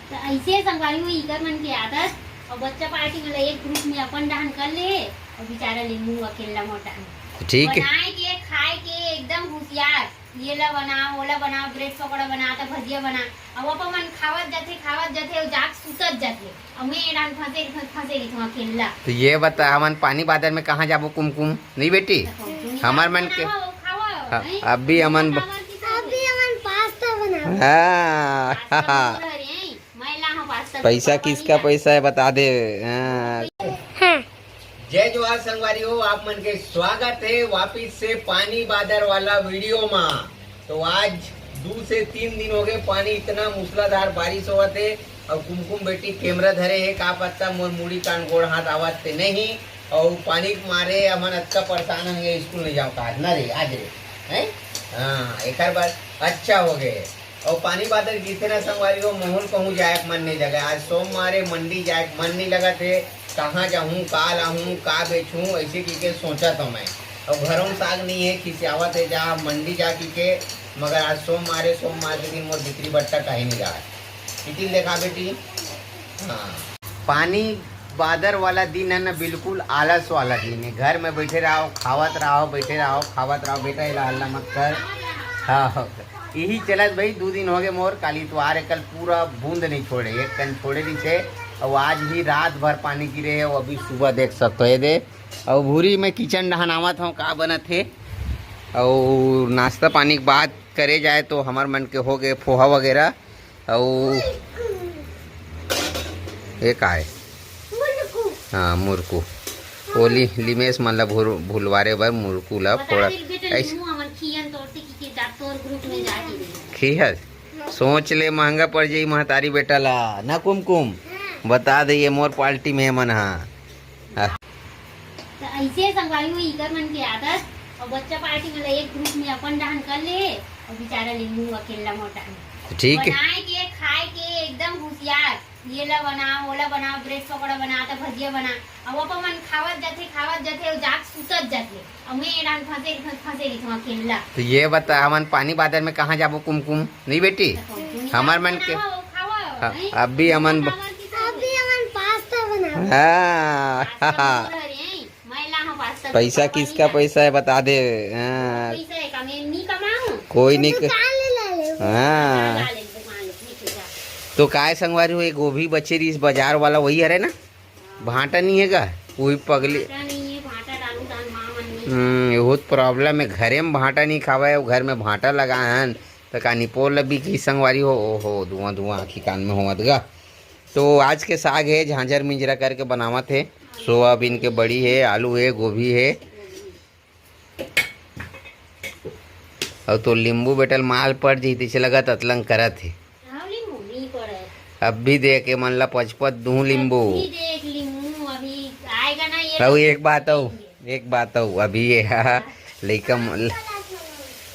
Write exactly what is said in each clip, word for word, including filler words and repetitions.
तो ऐसे संगवारी हो, इकर मन के आदत। और बच्चा पार्टी मतलब एक ग्रुप में अपन डहन कर ले, और बेचारा लिम्मू अकेला मोटा। ठीक है। बनाए के, खाए के एकदम होशियार। ये ला बना, ओला बना, ब्रेड पकौड़ा बना, तो भजिया बना। अब अपन मन खावत जाथे, खावत जाथे, और जाके सुतत जाथे। और मैं एडान फंसे, फंसे रहिथों अकेला। तो ये बता, हमन पानी बादर में कहाँ जाबो कुमकुम? नहीं बेटी, तो कुमकुम नहीं हमार मन के। खावा, खावा, हाँ, नहीं? अभी हमन ब- खावा की अभी हमन पास्ता बनाओ। हाँ। पास्ता बनाओ रे। मैं ला हूँ पास्ता, पैसा पापा किसका नहीं पैसा है, बता दे। हाँ। हाँ। जय जोहार संगवारी हो, आप मन के स्वागत है वापिस से पानी बादर वाला वीडियो मा। तो आज दो से तीन दिन हो गए, पानी इतना मूसलाधार बारिश होवत है, और कुमकुम बेटी कैमरा धरे है, का पता मोर मुड़ी कान गोड़ हाथ आवत ते नहीं, और पानी के मारे हमन अतका परेशान होंगे, स्कूल नहीं जाओ कहा ना रे, आज रे, हैं? हाँ, एक बार अच्छा हो गए। और पानी बादर गिरथे ना संगवारी हो, मोहन कहूँ जाए के मन नहीं लगे। आज सोमवार है, मंडी जाए के मन नहीं लगत है। कहाँ जाहूँ, का लाहूँ, का बेचूँ, ऐसे की के सोचा तो मैं। और घरों में साग नहीं है, खिसियावत है, जा मंडी जा की के। मगर आज सोमवार है, सोमवार के दिन मोर बिक्री बट्टा कहीं नहीं रहा। कितिन देखा बेटी? हाँ। पानी बादर वाला दिन है ना, बिल्कुल आलस वाला दिन है। घर में बैठे रहो, खावत रहो, बैठे रहो, खावत रहो। बेटा, इला हल्ला मत कर। हाँ, यही चलत भाई, दो दिन हो गए मोर, काली इतवार है, कल पूरा बूंद नहीं छोड़े, एक कन छोड़े नहीं थे। और आज भी रात भर पानी गिरे है, वो अभी सुबह देख सकते हो, ये दे। और भूरी में किचन डहन आवत हूँ, का बनत है। और नाश्ता पानी के बाद करे जाए तो हमार मन के हो गए पोहा वगैरह। अउ ये का है? मुरकू। हाँ, मुरकू। ओली लिमेश मन ला भुल-, भुलवारे बर मुरकू ला बता फोड़ा। दिल बेटा, ऐसे लिमू हमन खियन तोर से की, की जा तोर ग्रुप में जाके दे। खियस? सोच ले, महंगा पड़ जाई महतारी बेटा ला, ना कुमकुम? हाँ। बता दे, ये मोर पार्टी में मन हा। हाँ। तो ऐसे संगवारी हो, इकर मन के आदत। और बच्चा पार्टी मतलब एक ग्रुप में अपन डहन कर ले, और बेचारा लिम्मू अकेला मोटा। ठीक है। बनाए के, खाए के एकदम होशियार। ये ला बना, ओला बना, ब्रेड पकौड़ा बना, तो भजिया बना। अब अपन मन खावत जाथे, खावत जाथे, और जाके सुतत जाथे। और मैं एडान फंसे, फंसे रहिथों अकेला। तो ये बता, हमन पानी बादर में कहाँ जाबो कुमकुम? नहीं बेटी, तो कुमकुम हमार मन के। खावा, खावा, हाँ, नहीं? अभी हमन ब- खावा की सब अभी हमन पास्ता बनाओ। हाँ। पास्ता बनाओ रे। मैं ला हूँ पास्ता, पैसा पापा किसका नहीं पैसा है, बता दे। हाँ। पैसा है, कमे नहीं कमाऊँ। कोई नहीं क- दुकान ले ला ले। हाँ। ला ले दुकान ले, ठीक है, जा। तो काय संगवारी हो, ये गोभी बचे रहिस बाजार वाला, वही हरे ना? भांटा नहीं है का? वही पगली। भांटा नहीं है, भांटा डालू डाल माँ मन नहीं। हम्म, ये बहुत प्रॉब्लम है, घरे में भांटा नहीं खावा है, वो घर में भांटा लगा है, तो का निपोर लबी की संगवारी हो, ओहो, धुआं धुआं आँखी कान में होवत गा। तो आज के साग है, झांझर मिंजरा करके बनावत है। सोयाबीन के बड़ी है, आलू है, गोभी है, अउ तो लींबू बेटल माल पड़ जी, तिसे लगत अतलंग करत है। हाँ, लींबू नहीं पड़े। अब भी देख, ये मन ला पचपत दूं लींबू। अभी देख लींबू, अभी आएगा ना ये। अउ एक बात हो, एक बात हो, अभी ये लइका मन,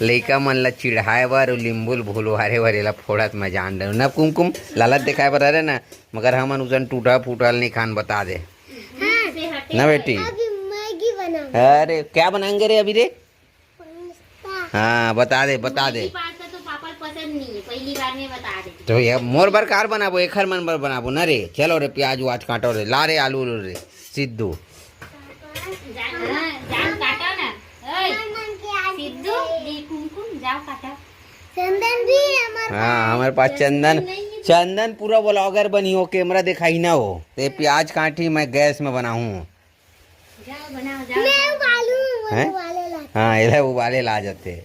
लइका मन ला चिढ़ाए बर अउ लींबू ल भुलवारे बर एला फोड़त मैं जान डरूं ना कुमकुम, लालच दिखाए बर अरे ना, मगर हमन उसन टूटा फूटल नहीं खान, बता दे। हाँ। ना बेटी। अभी मैगी बनाऊंगा। अरे, क्या बनाएंगे रे अभी रे? पास्ता। हाँ, बता दे, बता दे। मैगी पास्ता तो पापा पसंद नहीं है, पहली बार में बता देती। तो ये मोर बर कार बनाबो, एखर मन बर बनाबो ना रे। चलो रे, प्याज वाज काटो रे, ला रे आलू उलू रे, सिद्धू। जान, हाँ, जान काटो ना। ओए, सिद्धू, दे कुमकुम, जाओ काटो। चंदन भी हमारे हाँ, पास। हमारे पास चंदन, चंदन नहीं है। चंदन पूरा ब्लॉगर बनी हो, कैमरा दिखाई ना हो। ते प्याज काटी, मैं गैस में बनाऊं। जाओ, बनाओ, जाओ, मैं जाओ। उबालूं, वो हैं? उबाले ला। हाँ, ये उबाले ला जाते।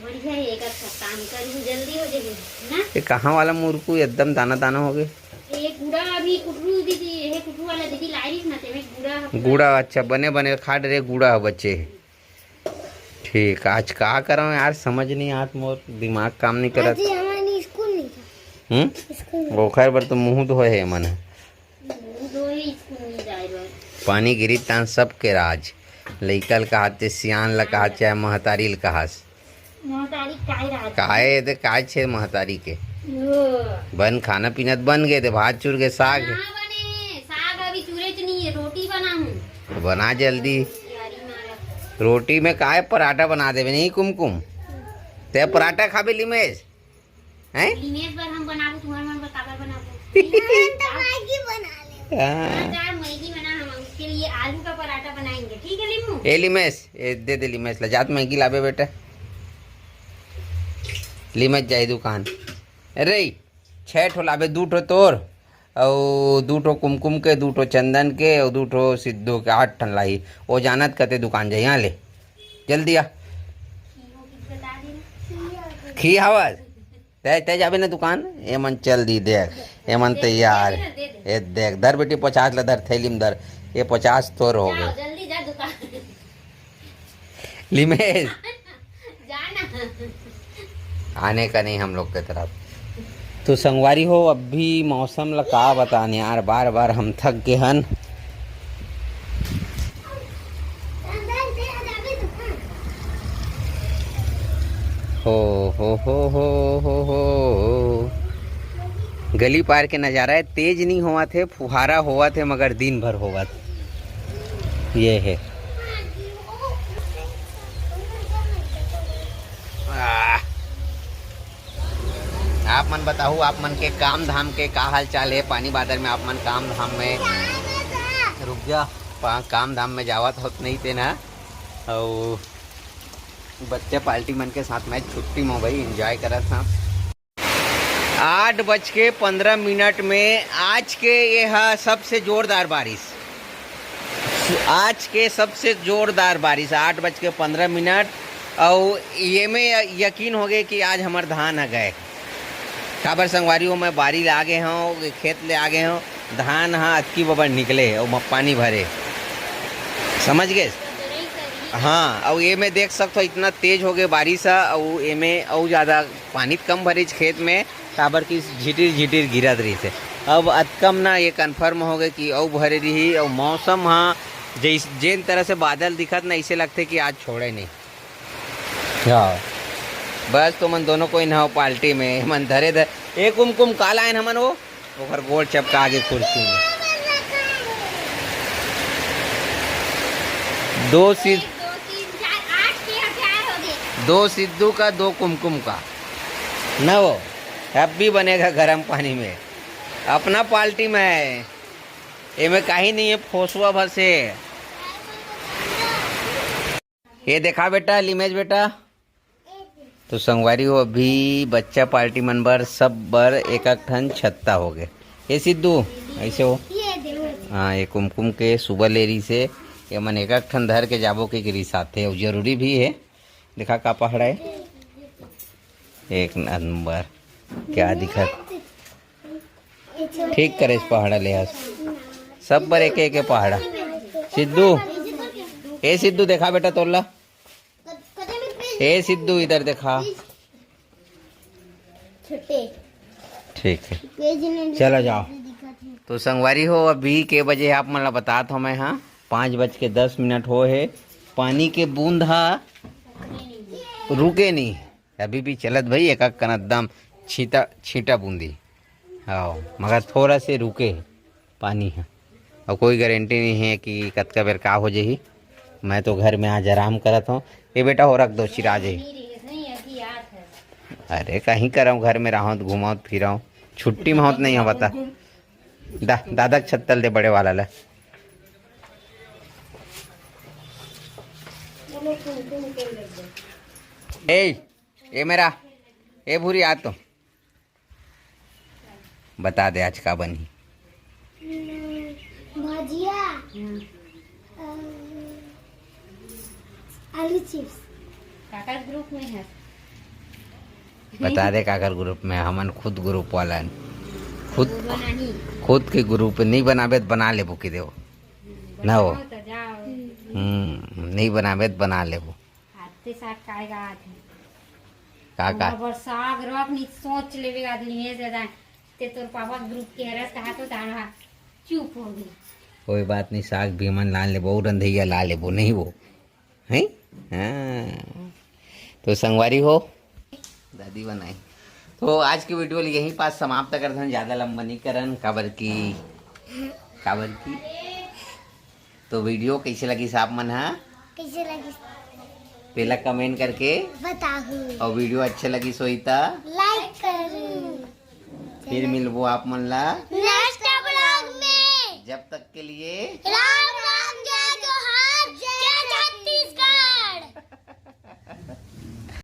बढ़िया है, एक अच्छा काम करूँ, जल्दी हो जाएगी ना। ये कहाँ वाला मुरकू एकदम दाना दाना हो गए? ये गुड़ा अभी कुटरू दीदी, ये कुटरू वाला दीदी लाई रही ना, ते में गुड़ा है। गुड़ा, अच्छा, बने बने खाड़ रे गुड़ा है बच्चे। ठीक, आज का करव यार, समझ नहीं आत, मोर दिमाग काम नहीं करत। आज हमारे स्कूल नहीं था। हम्म? स्कूल नहीं। ओखर बर तो मुंह धोए हे मन। मुंह धोए स्कूल नहीं जाए बर। पानी गिरी तान सबके राज। लइका ल कहा ते सियान ल कहा, चाहे महतारी ल कहास। महतारी काय राज? काय दे, काय छे महतारी के? यो। बन खाना पीना त बन गए थे, भात चुर गए, साग। ना बने, साग अभी चूरे च नहीं है, रोटी बनाऊं। तो बना जल्दी। यारी मारा। रोटी में काय पराठा बना देवे, नहीं कुमकुम? ते पराठा खाबे लिमेश? हैं? लिमेश बर हम बनाबो, तुम्हार मन बर काबर बनाबो? हम तो मैगी बना ले। हाँ। हाँ, जा, मैगी बना, हम उसके लिए आलू का पराठा बनाएंगे, ठीक है लिमू? ए लिमेश, ए दे दे लिमेश ला, जात मैगी लाबे बेटा। लिमेश जाए दुकान। अरे, छह ठो लाबे, दू ठो तोर, अउ दू ठो कुमकुम के, दू ठो चंदन के, अउ दू ठो सिद्धू के, आठ ठन लाही। वो जानत कते दुकान जाही, यहाँ ले, जल्दी आ। खी हवस। तै, तै जाबे ना दुकान, एमन चल दी, देख, एमन तैयार। ए देख, धर बेटी, पचास ला धर, थैली में धर, ये पचास तोर हो गए। जल्दी जा दुकान। लिमेश, जाना। आने का नहीं हम लोग के तरफ। तो संगवारी हो, अभी मौसम ला का बतान यार, बार बार हम थक गए हन। हो, हो, हो, हो, हो, हो। गली पार के नजारा है, तेज नहीं होवत है, फुहारा होवत है, मगर दिन भर होवत। ये है। आह। आप मन बताहू, आप मन के काम धाम के का हाल चाल है? पानी बादर में आप मन काम धाम में, रुक जा, पा-, काम धाम में जावत होत नहीं ते ना? अउ बच्चा पार्टी मन के साथ में छुट्टी में भाई एंजॉय करत हा। आठ बज के पंद्रह मिनट में आज के ये हा सबसे जोरदार बारिश, आज के सबसे जोरदार बारिश, आठ बज के पंद्रह मिनट। अउ ये में यकीन हो गए कि आज हमर धान ह गए। काबर संगवारी हो, मैं बारी ले आगे हूँ, खेत ले आगे हूँ, धान ह अतकी बबड़ निकले अउ म-, पानी भरे, समझ गए? हाँ, अउ ये में देख सकत हो, इतना तेज हो गए बारिश ह, अउ ये में अउ ज़्यादा पानी त कम भरिस खेत में, काबर कि झिटिर झिटिर गिरत रहिस हे। अब अतकम ना ये कन्फर्म हो गए कि अउ भरे रही, अउ मौसम ह जैस-, जेन तरह से बादल दिखत ना, ऐसे लगथे कि आज छोड़े नहीं। हाँ, बस तुमन दोनों कोई ना हो पार्टी में, मन धरे धर-, ए कुमकुम, का लाइन हमन वो? ओकर गोड़ चपका के कुर्सी में। दो सिद-, दो सिद्धू का, दो कुमकुम का। ना वो, अब भी बनेगा गरम पानी में। अपना पार्टी में है। एमे काही नहीं है, फोसुआ भर से। ये देखा बेटा, लिमेश बेटा। तो संगवारी हो, अभी बच्चा पार्टी मन बर, सब बर एक एक ठन छत्ता हो गए। ए सिद्धू, ऐसे हो। ये देखो। हाँ, ये कुमकुम के सुबह ले रही से, ये मन एक एक ठन धर के जाबो के रिसाथे, अउ जरूरी भी है। देखा का पहाड़ा है, एक नंबर, क्या दिखत। ठीक करे इस पहाड़ा ले आज, सब बर एक एक पहाड़ा। सिद्धू, ए सिद्धू, देखा बेटा तोला। ए सिद्धू, इधर देखा। ठीक है, चला जाओ। तो संगवारी हो, अभी के बजे आप मन ला बतात हो मैं, हाँ, पाँच बज के दस मिनट हो है। पानी के बूंद हा रुके नहीं, अभी भी चलत भाई, एक एक कन एकदम छींटा छींटा बूंदी। हाँ, मगर थोड़ा से रुके हे पानी ह। अउ कोई गारंटी नहीं है कि कतका बेर का हो जाही। मैं तो घर में आज आराम करत हूँ। ए बेटा, हो रख दो, चिरा जाही। अरे, कहीं करव, घर में रहव त घूमव त फिरव, छुट्टी में होत नहीं हो बता। दा, दादा के छत्तल दे बड़े वाला ला। ए, ए मेरा, ए भूरी, आ तो। बता दे, आज का बनही? भजिया, अ, आलू चिप्स। काकर ग्रुप में है? बता दे, काकर ग्रुप में? हमन खुद ग्रुप वाला हन। खुद, खुद के ग्रुप नहीं बनाबे त बना लेबो कि देव। ना हो। हम्म, नहीं बनाबे त बना लेबो। आते साग काय का आथे। का का? हमर बर साग रख, नहीं सोच लेबे आदमी है ज्यादा। ते तोर पापा ग्रुप के हरस कहा तो ताना चुप हो गई। कोई बात नहीं, साग भी हमन ला लेबो, रंधैया ला लेबो, नहीं वो। हैं? हाँ। तो संगवारी हो, दादी बनाई। तो आज की वीडियो यहीं पास समाप्त करत हन, ज़्यादा लंबा नहीं करन, काबर की, काबर की। तो वीडियो कैसे लगिस आप मन हा? कैसे लगिस? पहला कमेंट करके बताहू। और वीडियो अच्छे लगी सोई त लाइक करू। फिर मिलबो आप मन ला। नेक्स्ट ब्लॉग में। जब तक के लिए राम